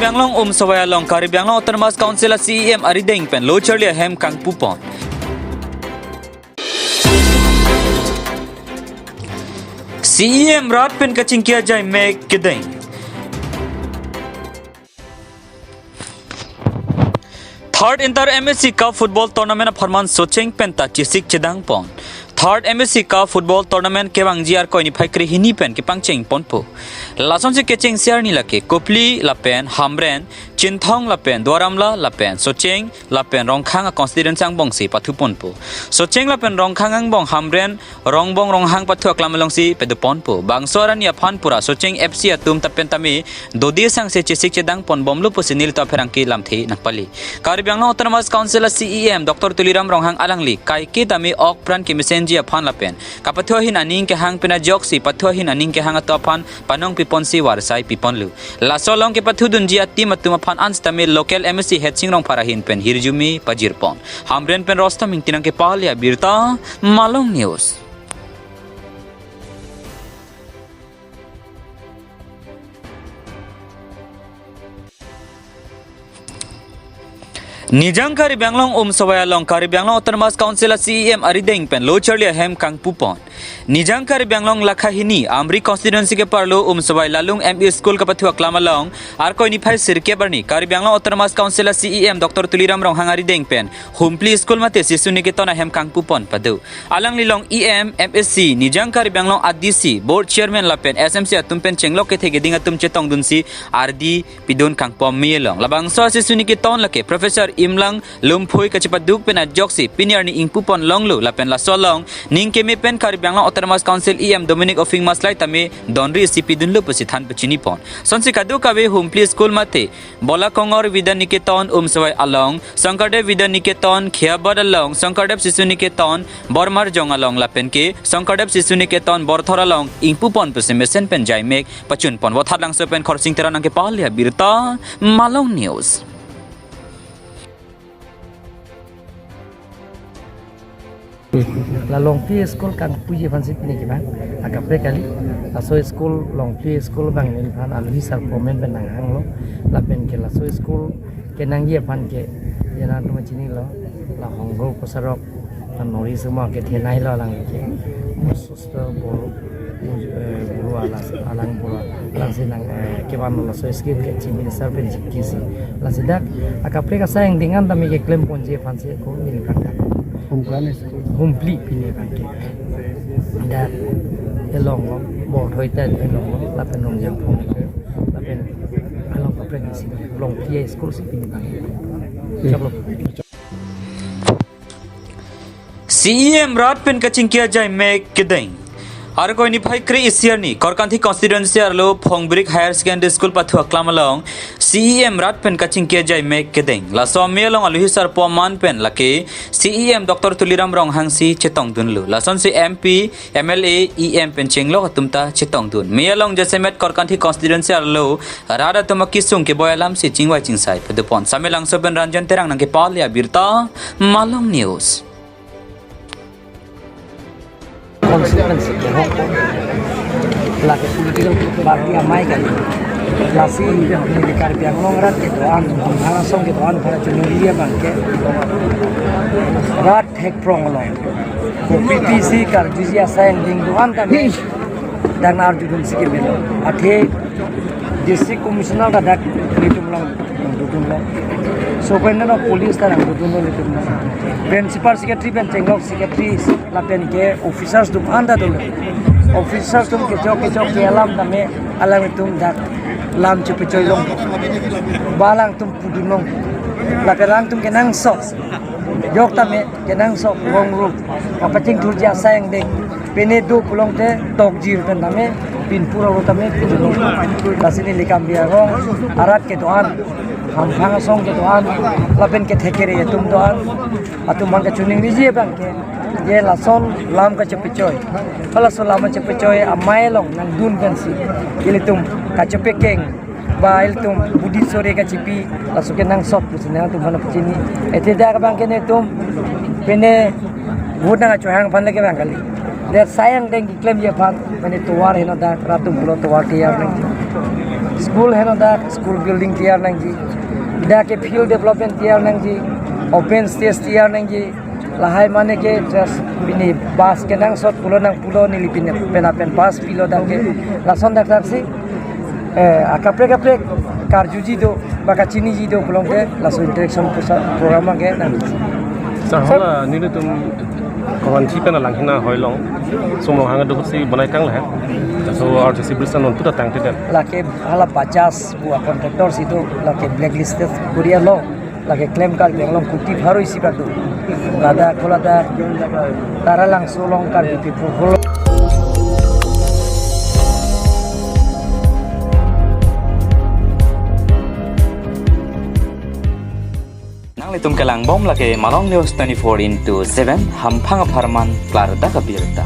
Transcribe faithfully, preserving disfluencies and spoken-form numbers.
Anglong Umsawai along Karbi Anglong Autonomous Council a C E M arideng pen lo charli ahem kangpupon. C E M rat pen kachingki ajai mek kedeng. Third Inter M S C Cup Football Tournament apharman Socheng penta chesik chedangpon. Third M S C Cup Football Tournament kevangji Arkoi niphai krehini pen kepangcheng ponpo. Lasonsi kechengsi arni lake Kopili lapen Hamren, Chinthong lapen Duar Amla lapen Socheng lapen Rongkhang a constituency angbongsi pathuponpo. Socheng lapen Rongkhang angbong Hamren, Rongbong, Ronghang pathu aklam alongsi padoponpo. Bangso arni aphan pura Socheng F C atum ta pen tame dodi sangse chesik chedangponbomlo pusi nelitum apherangke lamthe nangpali. Karbi Anglong Autonomous Council a C E M Doctor Tuliram Ronghang alangli kaike tame ok pran kemesenji aphan lapen kapathu ahin aning kehang pen ajoksi pathu ahin aning kehang atum aphan panong piponsi varsai piponlo. Laso along kepathudunji a-team atum aphan an sitame local M S C Headsing Rongphar ahin pen hirjume pajirpon. Hamren pen Rostam Ingti nangkepale abirta, Malong News. Nijang Karbi Anglong Umsawai along Karbi Anglong Autonomous Council a C E M arideng pen lo charli ahem kangpupon. Nijang Karbi Anglong lakha hini Amri constituency keparlo Umsawai Lalung M E School kapathu aklam along Arkoi niphai sirkep arni Karbi Anglong Autonomous Council a C E M Doctor Tuliram Ronghang arideng pen Humpli School mate Sishu Niketon ahem kangpupon pado. Alanglilong E M, M A C, Nijang Karbi Anglong a D C, Board Chairman lapen S M C atum pen chenglok kethe keding atum chetongdunsi ardi pidun kangpom me along. Labangso a Sishu Niketon lake Professor Imlang Lumphui kachepaduk pen ajoksi pini arni ingpupon longlo lapen laso along ning keme pen Karbi Anglong Autonomous Council E M Dominic Ophing Maslai tame donri isi pidunlo pusi than pachinipon. Sonsi kadokave Humpli School mate Bola Kongor Vidya Niketon Umsawai along, Shankardev Vidya Niketon Khiabat along, Shankardev Sishu Niketon Bormarjong along lapen ke Shankardev Sishu Niketon Borthor along ingpupon pusi mesen pen jaimek pachunpon. Vothatlangso pen Khorsing Terang nangkepale abirta, Malong News. La Longpi school kangpuji aphansi pini kevang akaprek kali. Laso school, Longpi school abang neliphan alohi sarpo amen pen nanghanglo. Lapen ke laso school kenangji aphan ke, jana tuma chinilo, la Honggo Kosarok, la Nori Suma kethenei lo alang ke. Mususto Bor-, eh, Borua la, alang Borua, alangsi nang, eh, kevanlo laso school ke Chief Minister pen chikisi. Lasi dak akaprek asai angdeng an tame keklemponji aphansi ako neliphan dak. Humpli school. Humpli pini abang ke. Dak elong lo, Borthor ta elong lo, lapen Rongjangphong lo, lapen along kaprek isi Longpi school si pini abang. Chaplo. C E M rat pen kachingki ajai mek kedeng. Arkoi niphai kre-isi arni Korkanthi constituency arlo Phongbrik Higher Secondary School pathu aklam along C E M rat pen kachingki ajai mek kedeng. Laso ame along alohi sarpo amen pen lake C E M Doctor Tuliram Ronghang si chetongdunlo. Lasonsi M P, M L A, E M pen chenglok atum ta chetongdun. Me along jasemet Korkanthi constituency arlo rat atum akesung keboi alamsi chingvai chingsai padopon. Samelangso pen Ranjan Terang nangkepale abirta, Malong News. Constituency kehok. Lake political party amei kali. Lasi Karbi Anglong rat kedo-an, Hamphang asong kedo-an, para chunuri abang ke rat thek prong lo. Kopi P C karjuji asai angdeng do-an tame dak nang arjudunsi kemelo. Athe District Commissioner ta dak nelitum along nangdodunlo. Superintendent of Police ta nangdodunlo nelitum along. Principal Secretary pen chenglok secretary lapen ke officers do-an ta dolo. Officers atum kechok kechok ke alam tame alanglitum dak lam chepechoi long. Ba alangtum pudun long. Lapen alangtum kenangsot. Jok tame kenangsot wrong road. Kapachingthurji asai angdeng. Pine do pulote tokjir pen tame pinpur aro tame pudun long. Lasi neli Karbi Anglong arat kedo-an, Hamphang asong kedo-an, lapen kethekere atum do-an, atum aphan kachiningriji abang ke, je lason lam kachepechoi. Halaso lam kachepechoi amei along nangdun pensi ilitum kachepekeng, ba ilitum budi sore kachipi, laso kenangsot pusi nangtum aphan pachini. Athe dak abang ke netum pine vote nangkachohang aphan lake abang kali. Dak asai angdeng keklemji aphan, mane tovar heno dak rat atum pulo tovar tiyar nang. School heno dak school building tiyar nangji. Dak ke field development tiyar nangji. Open stage tiyar nangji. Lahai mane ke just pini bus kenangsot pulo nang pulo neli pin pen apen pass pilo dak ke. Lason dak dak si, eh, akaprek kaprek karjuji do, ba kachiniji do pulote laso interaction prosa-, program ke nang. Sir, hala nelitum koran chi pen alang hina hoilong. Sumlong hang do si bonai kang le. So R C C bridge non tuta tangte den. Lake hala Bajaj pu a contractor si do, lake blacklisted Korea lo. Lake klem Karbi Anglong kuti pharo isi bak do. Ladak ko ladak Taralangso along Karbi people pulo. Nanglitum kelangbom lake Malong News twenty-four into seven, hamphang apharman klardak abirta.